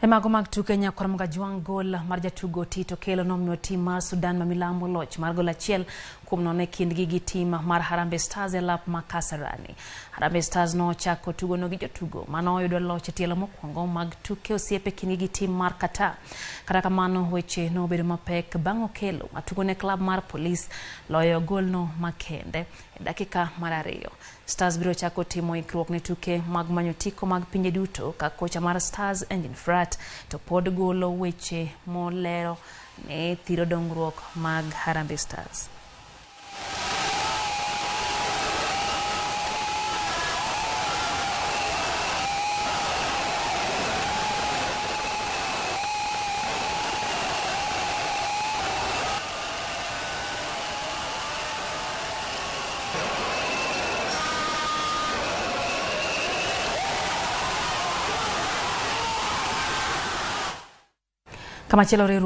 E mago mag tuke nyakwar Mgajwang' gol mar jatugo Tito Okello nomiyo tim mar Sudan ma milambo loch mar gol 1-0 e kindgi gi tim mar Harambee Stars e lap ma Kasarani. Harambee Stars nochako tugono gi jotugo manoyudo loch e tielo mokwongo mag tuke osiep e kindgi gi tim mar Qatar. Kata kamano weche nobedo mapek bang' Okello matugo ne klab mar Police loyo golno makende e dakika mar 2. Stars biro chako timo ikruok ne tuke mag manyo otiko mag pinje duto ka kocha mar Stars Engin Firat to pod golo weche molero ne thiro dongruok mag Harambee Stars. Kamachielo riwruok